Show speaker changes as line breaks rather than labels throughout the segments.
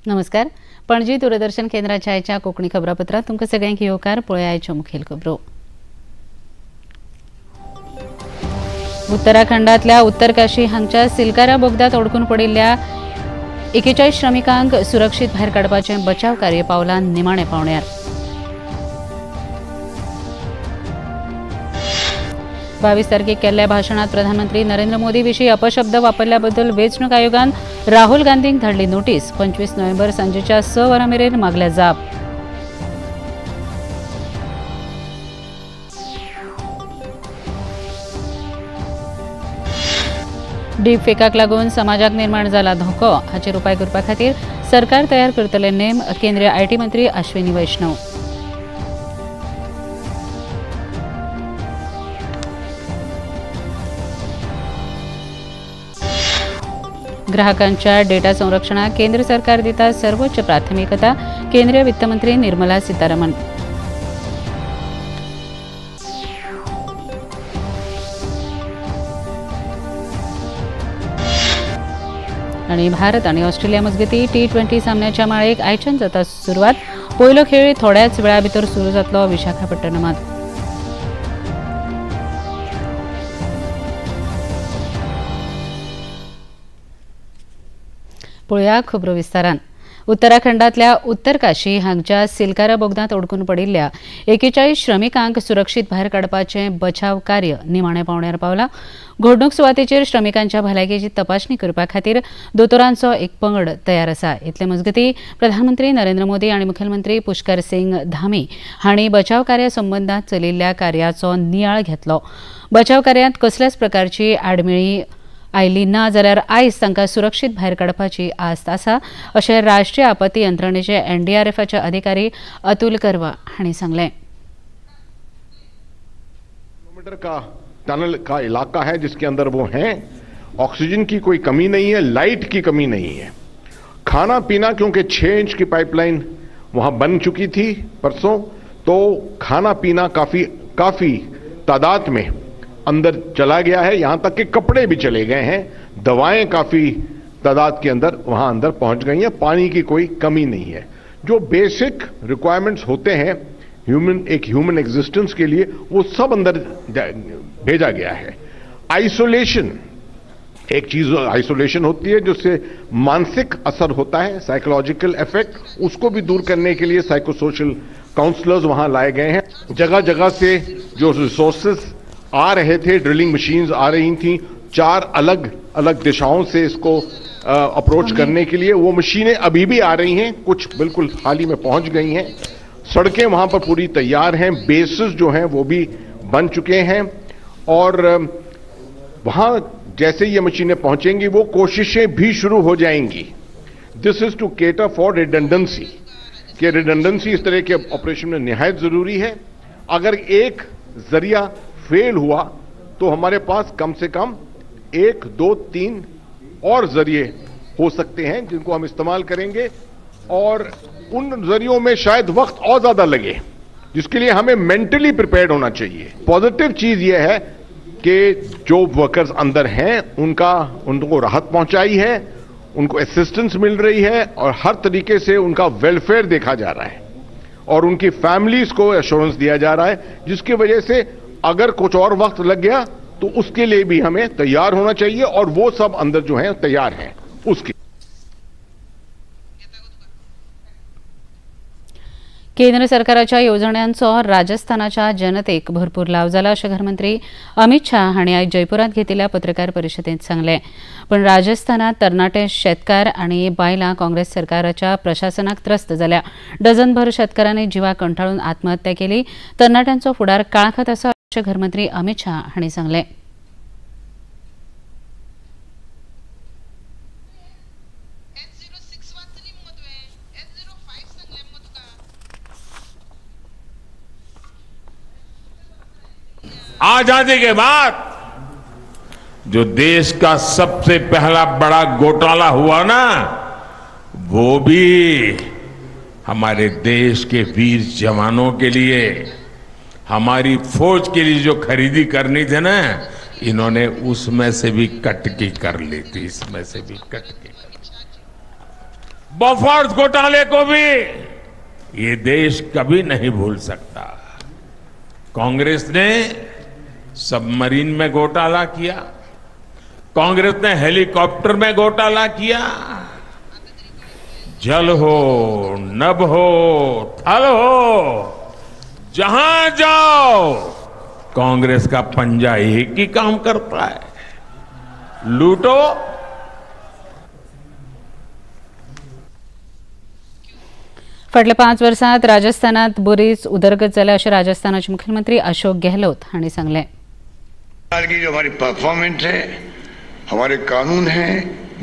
नमस्कार, पणजी दूरदर्शन केंद्राच्या आयच्या कोंकणी खबरापत्रात तुमकां सगळ्यांक येवकार. पळया आयच्यो मुखेल खबरो. उत्तराखंडातल्या उत्तरकाशी हांगच्या सिलकारा बोगदात अडकून पडिल्ल्या 41 श्रमिकांक सुरक्षीत भायर काडपाचें बचाव कार्य पावलां निमाणे पावण्यार. 22 तारखेक केल्ल्या भाशणात प्रधानमंत्री नरेंद्र मोदी विशीं अपशब्द वापरल्याबद्दल वेंचणूक आयोगान राहुल गांधींक धाडली नोटीस. 25 नोव्हेंबर सांजेच्या 6 वरां मेरेन मागल्या जाप. डीप फेकाक लागून समाजाक निर्माण जाला धोको, हाचेर उपाय करपा खातीर सरकार तयार करतले नेम, केंद्रीय IT मंत्री अश्विनी वैष्णव. ग्राहकांच्या डेटा संरक्षणाक केंद्र सरकार दिता सर्वोच्च प्राथमिकता, केंद्रीय वित्तमंत्री निर्मला सीतारामन. आणि भारत आणि ऑस्ट्रेलिया मजगती T20 सामन्याच्या माळेक आयच्यान जाता सुरवात. पयलो खेळ थोड्याच वेळा भितर सुरू जातलो विशाखापट्टणमात. पळोवया खबरो विस्तारान. उत्तराखंडातल्या उत्तरकाशी हांगच्या सिलकारा बोगदांत अडकून पडिल्ल्या 41 श्रमिकांक सुरक्षीत भायर काडपाचें बचाव कार्य निमाणे पावण्यार पावला. घडणूक सुवातेचेर श्रमिकांच्या भलायकेची तपासणी करपा खातीर दोतोरांचो एक पंगड तयार आसा. इतले मजगतीं प्रधानमंत्री नरेंद्र मोदी आनी मुखेलमंत्री पुष्कर सिंग धामी हांणी बचाव कार्या संबंदांत चलिल्ल्या कार्याचो नियाळ घेतलो. बचाव कार्यांत कसल्याच प्रकारची आडमेळी आयली ना जाल्यार आयज तांकां सुरक्षीत भायर काडपाची आस्त आसा, अशें राष्ट्रीय आपत्ती यंत्रणेचे एनडीआरएफाचे अधिकारी अतुल करवा हांणी सांगलें.
किलोमीटर का टनल का इलाका है जिसके अंदर वो हैं. ऑक्सीजन की कोई कमी नहीं है, लाइट की कमी नहीं है, खाना पीना क्योंकि 6 इंच की पाइपलाइन वहां बन चुकी थी परसों, तो खाना पीना काफी काफी तादाद में अंदर चला गया है. यहां तक कि कपड़े भी चले गए हैं. दवाएं काफी तादाद के अंदर वहां अंदर पहुंच गई हैं. पानी की कोई कमी नहीं है. जो बेसिक रिक्वायरमेंट्स होते हैं ह्यूमन एक ह्यूमन एग्जिस्टेंस के लिए, वो सब अंदर भेजा गया है. आइसोलेशन एक चीज आइसोलेशन होती है जिससे मानसिक असर होता है, साइकोलॉजिकल इफेक्ट, उसको भी दूर करने के लिए साइकोसोशल काउंसलर्स वहां लाए गए हैं. जगह जगह से जो रिसोर्सेस आ रहे थे, ड्रिलिंग मशीन्स आ रही थी, 4 अलग अलग दिशाओं से इसको अप्रोच करने के लिए, वो मशीनें अभी भी आ रही हैं, कुछ बिल्कुल हाल ही में पहुंच गई हैं. सड़कें वहां पर पूरी तैयार हैं, बेसिस जो हैं वो भी बन चुके हैं और वहां जैसे ये मशीनें पहुंचेंगी वो कोशिशें भी शुरू हो जाएंगी. This is to cater for redundancy, कि रिडंडेंसी इस तरह के ऑपरेशन में निहायत जरूरी है. अगर एक जरिया फेल हुआ तो हमारे पास कम से कम 1, 2, 3 और जरिए हो सकते हैं जिनको हम इस्तेमाल करेंगे और उन जरियों में शायद वक्त और ज्यादा लगे, जिसके लिए हमें मेंटली प्रिपेयर्ड होना चाहिए. पॉजिटिव चीज यह है कि जो वर्कर्स अंदर हैं उनका उनको राहत पहुंचाई है, उनको असिस्टेंस मिल रही है और हर तरीके से उनका वेलफेयर देखा जा रहा है और उनकी फैमिलीज को एश्योरेंस दिया जा रहा है, जिसकी वजह से अगर कुछ और वक्त लग गया तो उसके लिए भी हमें तैयार होना चाहिए और वो सब अंदर जो हैं तैयार हैं उसके.
केंद्र सरकाराच्या येवजण्यांचो राजस्थानाच्या जनतेक भरपूर लाव जाला, अशें घरमंत्री अमित शाह हांणी आयज जयपुरांत घेतिल्ल्या पत्रकार परिशदेंत सांगलें. पण राजस्थानात तरणाटे शेतकार आनी बायलां काँग्रेस सरकाराच्या प्रशासनाक त्रस्त जाल्या. डझनभर शेतकारांनी जिवाक कंठाळून आत्महत्या केली. तरणाट्यांचो फुडार काळखात आसा, अशें घरमंत्री अमित शाह हांणी सांगलें.
आजादी के बाद जो देश का सबसे पहला बड़ा घोटाला हुआ ना, वो भी हमारे देश के वीर जवानों के लिए, हमारी फौज के लिए जो खरीदी करनी थी ना, इन्होंने उसमें से भी कटकी कर ली थी, इसमें से भी कटकी कर ली. बोफोर्स घोटाले को भी ये देश कभी नहीं भूल सकता। कांग्रेस ने सबमरीन में घोटाला किया, कांग्रेस ने हेलीकॉप्टर में घोटाला किया। जल हो, नभ हो, थल हो, जहां जाओ कांग्रेस का पंजा एक ही काम करता है, लूटो।
फाटल्या 5 वर्सांत राजस्थानात बरीच उदरगत जाल्या अशें राजस्थानाचे मुखेलमंत्री अशोक गेहलोत हांणी सांगलें।
की जो हमारी परफॉर्मेंस है, हमारे कानून हैं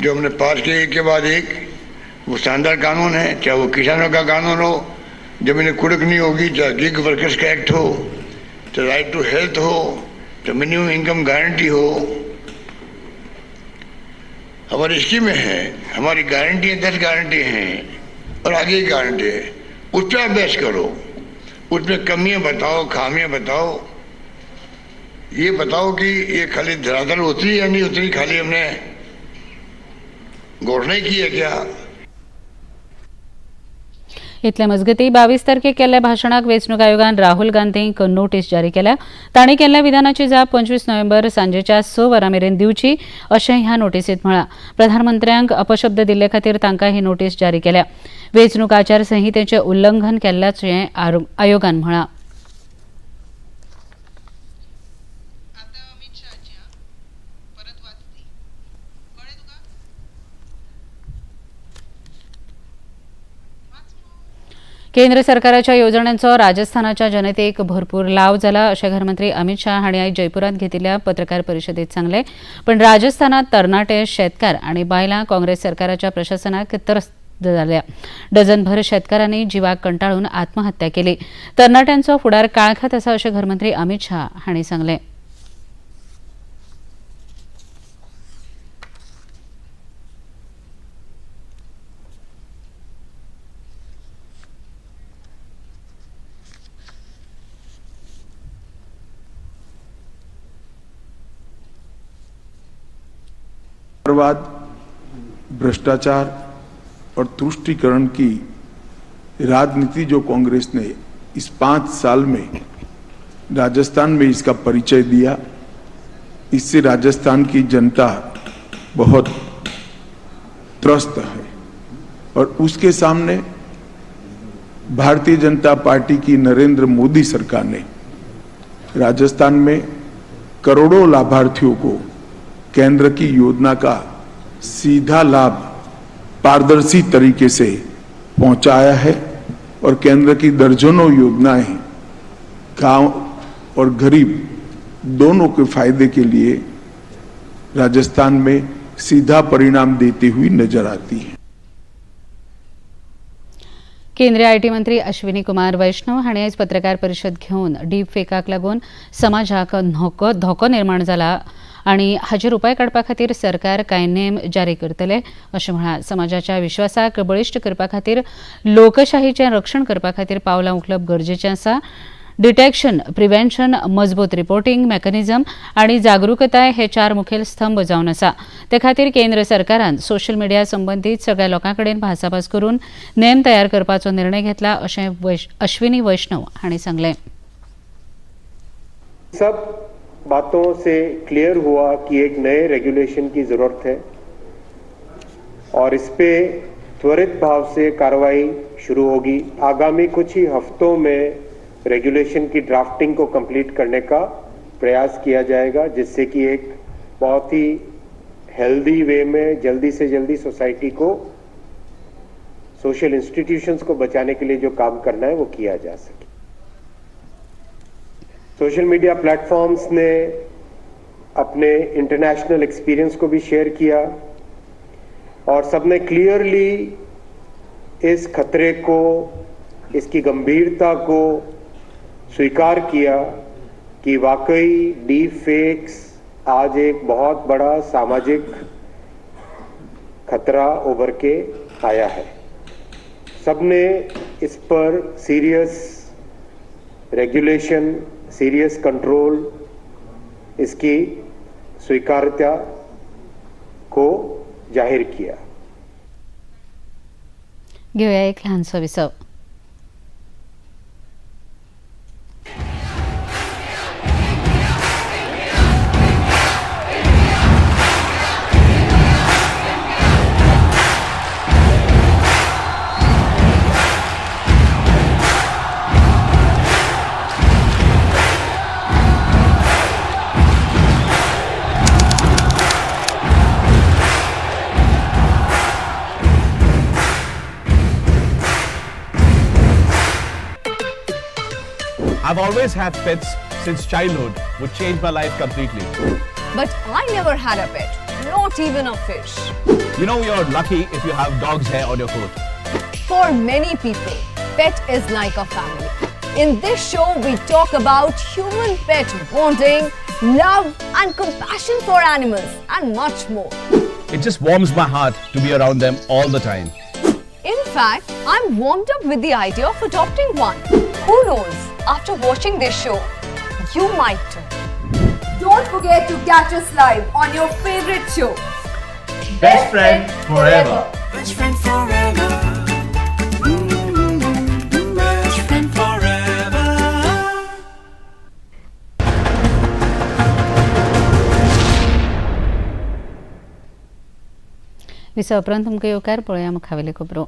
जो हमने पास किए एक के बाद एक, वो शानदार कानून है। चाहे वो किसानों का कानून हो, जमीन कुड़क नहीं होगी, चाहे गिग वर्कर्स का एक्ट हो, चाहे राइट टू हेल्थ हो, चाहे मिनिमम इनकम गारंटी हो, हमारी स्कीमें हैं, हमारी गारंटी है, 10 गारंटी हैं और आगे की गारंटी है। उस पर अभ्यास करो, उसमें कमियां बताओ, खामियां बताओ, ये बताओ कि ये खाली धरातल उतरी या नहीं उतरी, खाली हमने घोषणा की है क्या।
इतले मजगती 22 तारखेक केल्ल्या भाशणाक वेंचणूक आयोगान राहुल गांधींक नोटीस जारी केल्या। तांणी केल्ल्या विधानाची जाप 25 नोव्हेंबर सांजेच्या 6 वरां मेरेन दिवची अशें ह्या नोटीसींत म्हळां। प्रधानमंत्र्यांक अपशब्द दिल्ले खातीर तांकां ही नोटीस जारी केल्या। वेंचणूक आचारसंहितेचें उल्लंघन केल्ल्याचें आयोगान म्हळां। केंद्र सरकाराच्या येवजण्यांचो राजस्थानाच्या जनतेक भरपूर लाव जाला अशें घरमंत्री अमित शाह हांणी आयज जयपुरांत घेतिल्ल्या पत्रकार परिशदेंत सांगलें। पण राजस्थानात तरणाटे, शेतकार आनी बायलां काँग्रेस सरकाराच्या प्रशासनाक त्रस्त जाल्या। डझनभर शेतकारांनी जिवाक कंटाळून आत्महत्या केली। तरणाट्यांचो फुडार काळखात आसा अशें घरमंत्री अमित शाह हांणी सांगलें।
भ्रष्टाचार और तुष्टीकरण की राजनीति जो कांग्रेस ने इस 5 साल में राजस्थान में इसका परिचय दिया, इससे राजस्थान की जनता बहुत त्रस्त है और उसके सामने भारतीय जनता पार्टी की नरेंद्र मोदी सरकार ने राजस्थान में करोड़ों लाभार्थियों को केंद्र की योजना का सीधा लाभ पारदर्शी तरीके से पहुंचाया है और केंद्र की दर्जनों योजनाएं गांव और गरीब दोनों के फायदे के लिए राजस्थान में सीधा परिणाम देती हुई नजर आती है।
केंद्रीय IT मंत्री अश्विनी कुमार वैष्णव हांणी आयज पत्रकार परिशद घेवन डीप फेकाक लागून समाजाक धोको निर्माण जाला आनी हाचेर उपाय काडपा खातीर सरकार कांय नेम जारी करतले अशें म्हळां। समाजाच्या विश्वासाक बळिश्ट करपा खातीर लोकशाहीचें रक्षण करपा खातीर पावलां उखलप गरजेचें आसा। डिटेक्शन, प्रिव्हेन्शन, मजबूत रिपोर्टिंग मेकॅनिझम आनी जागृकताय हे 4 मुखेल स्तंभ जावन आसा। ते खातीर केंद्र सरकारान सोशल मिडिया संबंदीत सगळ्या लोकां कडेन भासाभास करून नेम तयार करपाचो निर्णय घेतला अशें अश्विनी वैष्णव हांणी सांगलें।
सब बातों से क्लियर हुआ कि एक नए रेगुलेशन की जरूरत है और इस पे त्वरित भाव से कार्रवाई शुरू होगी। आगामी कुछ ही हफ्तों में रेगुलेशन की ड्राफ्टिंग को कंप्लीट करने का प्रयास किया जाएगा, जिससे कि एक बहुत ही हेल्दी वे में जल्दी से जल्दी सोसाइटी को, सोशल इंस्टीट्यूशंस को बचाने के लिए जो काम करना है वो किया जा सके। सोशल मीडिया प्लेटफॉर्म्स ने अपने इंटरनेशनल एक्सपीरियंस को भी शेयर किया और सबने क्लियरली इस खतरे को, इसकी गंभीरता को स्वीकार किया कि वाकई डीप फेक्स आज एक बहुत बड़ा सामाजिक खतरा उभर के आया है। सबने इस पर सीरियस रेगुलेशन, सीरियस कंट्रोल, इसकी स्वीकार्यता को जाहिर किया।
घेवया एक ल्हानसो विसव.
I've always had pets since childhood, which changed my life completely.
But I never had a pet, not even a fish.
You know, you're lucky if you have dog's hair on your coat.
For many people, pet is like a family. In this show, we talk about human-pet bonding, love and compassion for animals, and much more.
It just warms my heart to be around them all the time.
In fact, I'm warmed up with the idea of adopting one. Who knows, after watching this show, you might too. Don't forget to catch us live on your favorite show,
Best Friend Forever.
Best friend forever. Best friend forever.
विसव उपरांत तुमकां येवकार. पळोवया मुखावेले खबरो.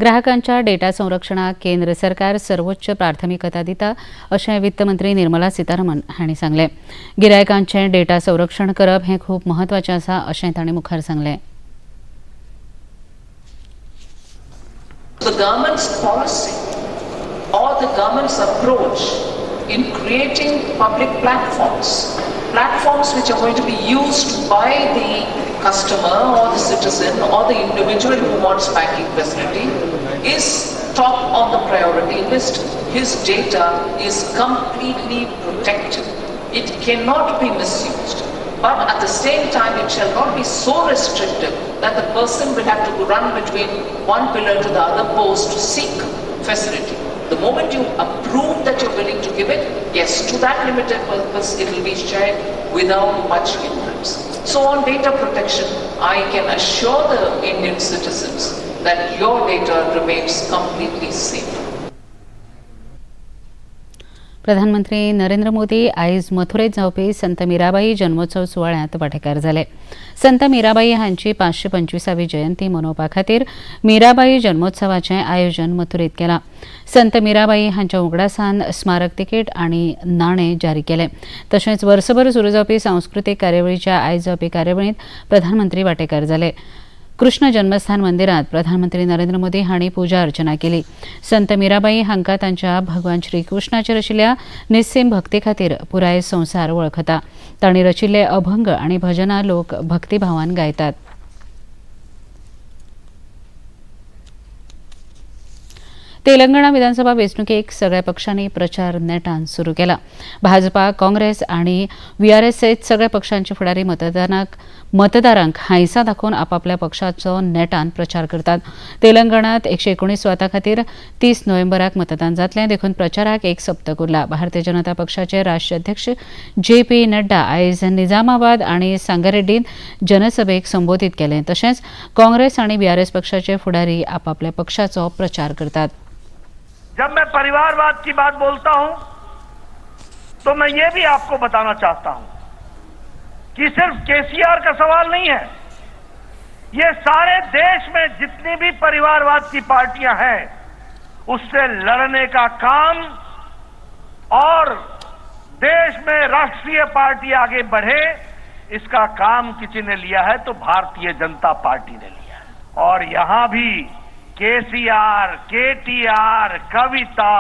ग्राहकांच्या data संरक्षणाक केंद्र सरकार सर्वोच्च प्राथमिकता दिता अशें वित्त मंत्री निर्मला सीतारमन हांणी सांगलें. गिरायकांचें डेटा संरक्षण करप हें खूब म्हत्वाचें आसा अशें तांणी मुखार सांगलें.
The government's policy or the government's approach in creating public platforms, platforms which are going to be used by the customer or the citizen or the individual who wants banking facility, is top on the priority list. His data is completely protected. It cannot be misused. But at the same time, it shall not be so restrictive that the person will have to run between one pillar to the other post to seek facility. The moment you approve that you're willing to give it, yes, to that limited purpose, it will be shared without much hindrance. So on data protection, I can assure the Indian citizens that your data remains completely safe.
प्रधानमंत्री नरेंद्र मोदी आयज मथुरेत जावपी संत मीराबाई जन्मोत्सव सुवाळ्यांत वांटेकार जाले. संत मीराबाई हांची 525वी जयंती मनोवपा खातीर मीराबाई जन्मोत्सवाचें आयोजन मथुरेत केलां. संत मीराबाई हांच्या उगडासान स्मारक तिकीट आनी नाणे जारी केले. तशेंच वर्सभर सुरू जावपी सांस्कृतीक कार्यावळीच्या आयज जावपी कार्यावळींत प्रधानमंत्री वांटेकार जाले. कृष्ण जन्मस्थान मंदिरात प्रधानमंत्री नरेंद्र मोदी हांणी पुजा अर्चना केली. संत मीराबाई हांकां तांच्या भगवान श्रीकृष्णाचेर आशिल्ल्या निस्सीम भक्ती खातीर पुराय संवसार वळखता. तांणी रचिल्ले अभंग आनी भजनां लोक भक्तिभावान गायतात. तेलंगणा विधानसभा वेंचणुकेक सगळ्या पक्षांनी प्रचार नेटान सुरू केला. भाजपा, काँग्रेस आनी व्हीआरएस सयत सगळ्या पक्षांचे फुडारी मतदारांक हांयसां दाखोवन आपापल्या पक्षाचो नेटान प्रचार करतात. तेलंगणात 119 सुवातां खातीर 30 नोव्हेंबराक मतदान जातलें, देखून प्रचाराक एक सप्तक उरला. भारतीय जनता पक्षाचे राष्ट्रीय अध्यक्ष जे पी नड्डा आयज निजामाबाद आनी सांगारेड्डींत जनसभेक संबोधीत केलें. तशेंच काँग्रेस आनी व्हीआरएस पक्षाचे फुडारी आपापल्या पक्षाचो प्रचार करतात.
जब मैं परिवारवाद की बात बोलता हूं तो मैं ये भी आपको बताना चाहता हूं कि सिर्फ केसीआर का सवाल नहीं है, ये सारे देश में जितनी भी परिवारवाद की पार्टियां हैं उससे लड़ने का काम और देश में राष्ट्रीय पार्टी आगे बढ़े इसका काम किसी ने लिया है तो भारतीय जनता पार्टी ने लिया है। और यहां भी केसीआर, केटीआर, कविता,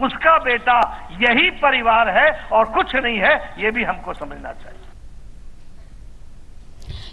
उसका बेटा, यही परिवार है और कुछ नहीं है, ये भी हमको समझना चाहिए।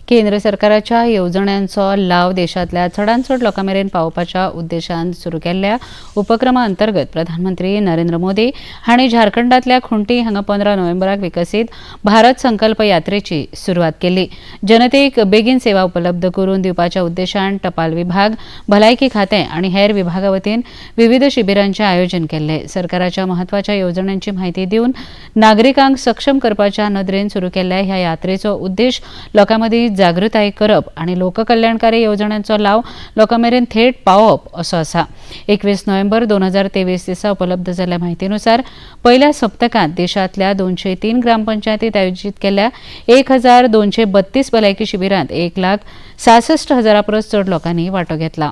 केंद्र सरकाराच्या येवजण्यांचो लाव देशांतल्या चडांत चड लोकां मेरेन पावोवपाच्या उद्देशान सुरू केल्ल्या उपक्रमा अंतर्गत प्रधानमंत्री नरेंद्र मोदी हांणी झारखंडांतल्या खुंटी हांगा 15 नोव्हेंबराक विकसीत भारत संकल्प यात्रेची सुरवात केली. जनतेक बेगीन सेवा उपलब्ध करून दिवपाच्या उद्देशान टपाल विभाग, भलायकी खातें आनी हेर विभागा वतीन विविध शिबिरांचें आयोजन केल्लें. सरकाराच्या म्हत्वाच्या येवजण्यांची म्हायती दिवन नागरिकांक सक्षम करपाच्या नदरेन सुरू केल्ल्या ह्या यात्रेचो उद्देश लोकां मदीं जागृताय करप आनी लोककल्याणकारी येवजण्यांचो लाव लोकां मेरेन थेट पावोवप असो आसा. 21 नोव्हेंबर 2023 दिसा उपलब्ध जाल्ल्या म्हायतीनुसार पयल्या सप्तकांत देशांतल्या 203 ग्रामपंचायतीत आयोजीत केल्ल्या 1232 भलायकी शिबिरांत 1,66,000 परस चड लोकांनी वांटो घेतला.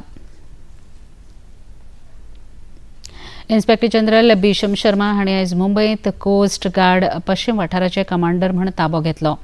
इन्स्पेक्टर जनरल भीषम शर्मा हांणी आयज मुंबयत कोस्ट गार्ड पश्चिम वाठाराचे कमांडर म्हूण ताबो घेतलो.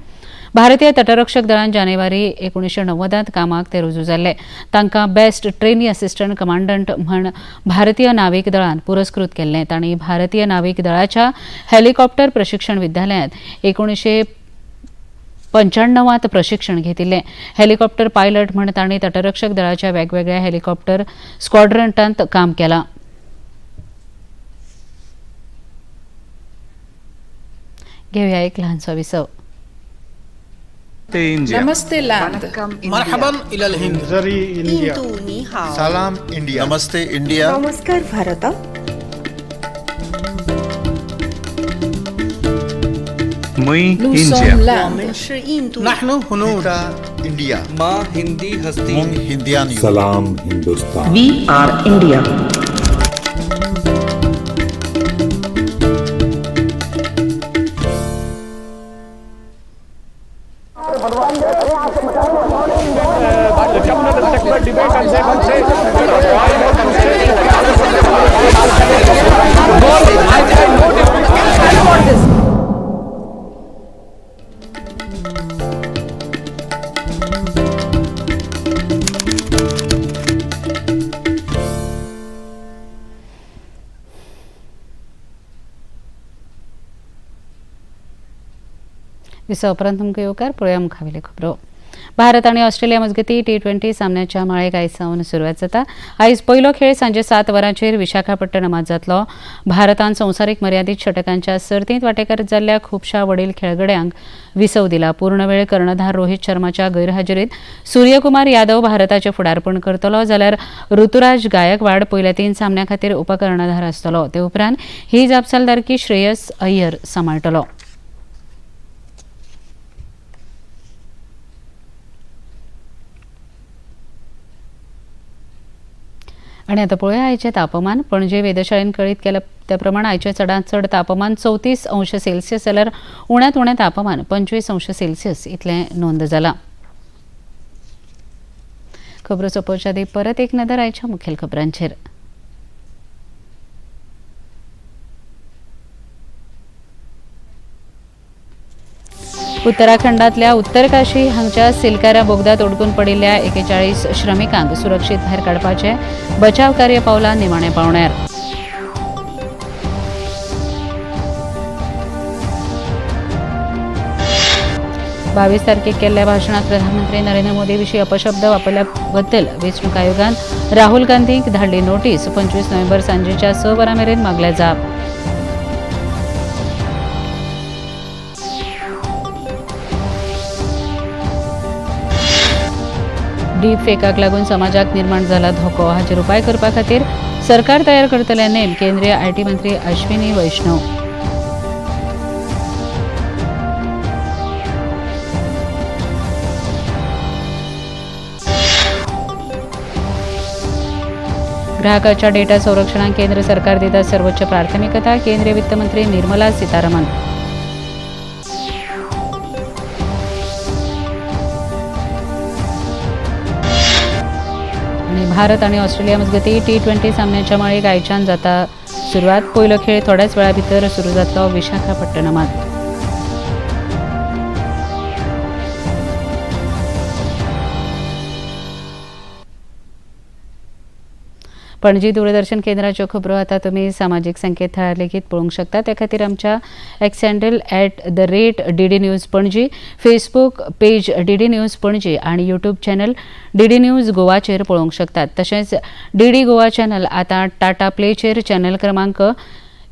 भारतीय तटरक्षक दळान जानेवारी 1990 कामाक ते रुजू जाल्ले. तांकां बेस्ट ट्रेनी असिस्टंट कमांडंट म्हूण भारतीय नाविक दळान पुरस्कृत केल्लें. तांणी भारतीय नाविक दळाच्या हेलिकॉप्टर प्रशिक्षण विद्यालयांत 1995 प्रशिक्षण घेतिल्लें. हेलिकॉप्टर पायलट म्हूण तांणी तटरक्षक दळाच्या वेगवेगळ्या हेलिकॉप्टर स्क्वॉड्रंटांत काम केलां. घेऊया एक लहानसो विसव.
नमस्ते लैंड.
मरहबन इलल हिंद.
इंडिया.
सलाम इंडिया.
नमस्ते इंडिया.
नमस्कार भारत.
मुई इंडिया.
नहनु हुनूद
इंडिया.
मां हिंदी हस्ती.
मुंग हिंदियान.
सलाम हिंदुस्तान.
We are India.
विसव उपरांत तुमकां येवकार. पळोवया मुखावेल्यो खबरो. भारत आनी ऑस्ट्रेलिया मजगती T20 सामन्याच्या माळेक आयज सावन सुरवात जाता. आयज पयलो खेळ सांजे 7 वरांचेर विशाखापट्टणमात जातलो. भारतान संवसारीक मर्यादीत षटकांच्या सर्तींत वांटेकार जाल्ल्या खुबश्या वडील खेळगड्यांक विसव दिला. पूर्णवेळ कर्णधार रोहित शर्माच्या गैरहाजेरीत सूर्यकुमार यादव भारताचें फुडारपण करतलो, जाल्यार ऋतुराज गायकवाड पयल्या 3 सामन्या खातीर उपकर्णधार आसतलो. ते उपरांत ही जापसालदारकी श्रेयस अय्यर सांबाळटलो. आनी आतां पळोवया आयचें तापमान. पणजे वेधशाळेन कळीत केलें त्या प्रमाण आयचें चडांत चड तापमान 34 अंश सेल्सियस जाल्यार उण्यांत उणें तापमान 25 अंश सेल्सियस इतलें नोंद जालां. खबरो सोंपोवच्या आदीं परत एक नदर आयच्या मुखेल खबरांचेर. उत्तराखंडातल्या उत्तरकाशी हांगच्या सिलकारा बोगदात अडकून पडिल्ल्या 41 श्रमिकांक सुरक्षीत भायर काडपाचे बचाव कार्य पावलां निमाणे पावण्यार. बावीस तारखेक केल्ल्या भाशणात प्रधानमंत्री नरेंद्र मोदी विशीं अपशब्द वापरल्याबद्दल वेंचणूक आयोगान राहुल गांधींक धाडली नोटीस. 25 नोव्हेंबर सांजेच्या 6 वरां मेरेन मागल्या जाप. डीप फेकाक लागून समाजाक निर्माण जाला धोको, हाचेर उपाय करपा खातीर सरकार तयार करतले नेम, केंद्रीय IT मंत्री अश्विनी वैष्णव. ग्राहकाच्या डेटा संरक्षणाक केंद्र सरकार दिता सर्वोच्च प्राथमिकता, केंद्रीय वित्तमंत्री निर्मला सीतारामन. भारत आणि ऑस्ट्रेलिया मजगती T20 सामन्याच्या माळेक आयच्यान जाता सुरवात. पयलो खेळ थोड्याच वेळा भितर सुरू जातलो विशाखापट्टणमात. पणजी दूरदर्शन केंद्राच्यो खबरो आतां तुमी सामाजीक संकेतथळार लेगीत पळोवंक शकता. त्या खातीर आमच्या X handle @DD News Panaji, Facebook page DD News Panaji आनी यूट्यूब चॅनल DD news गोवाचेर पळोवंक शकतात. तशेंच DD Goa channel आतां टाटा प्लेचेर चॅनल क्रमांक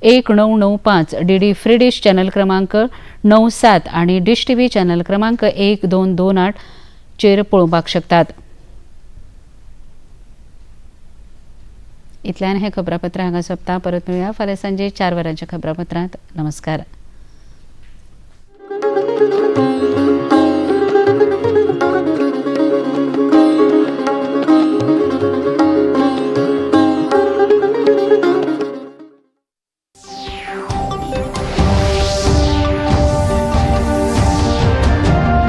1995, DD free डिश चॅनल क्रमांक 97 आनी डिश टीव्ही चॅनल क्रमांक 1228 चेर पळोवपाक शकतात. इतल्यान हें खबरापत्र हांगा सोंपता. परत मेळुया फाल्यां सांजे 4 वरांच्या खबरापत्रांत. नमस्कार.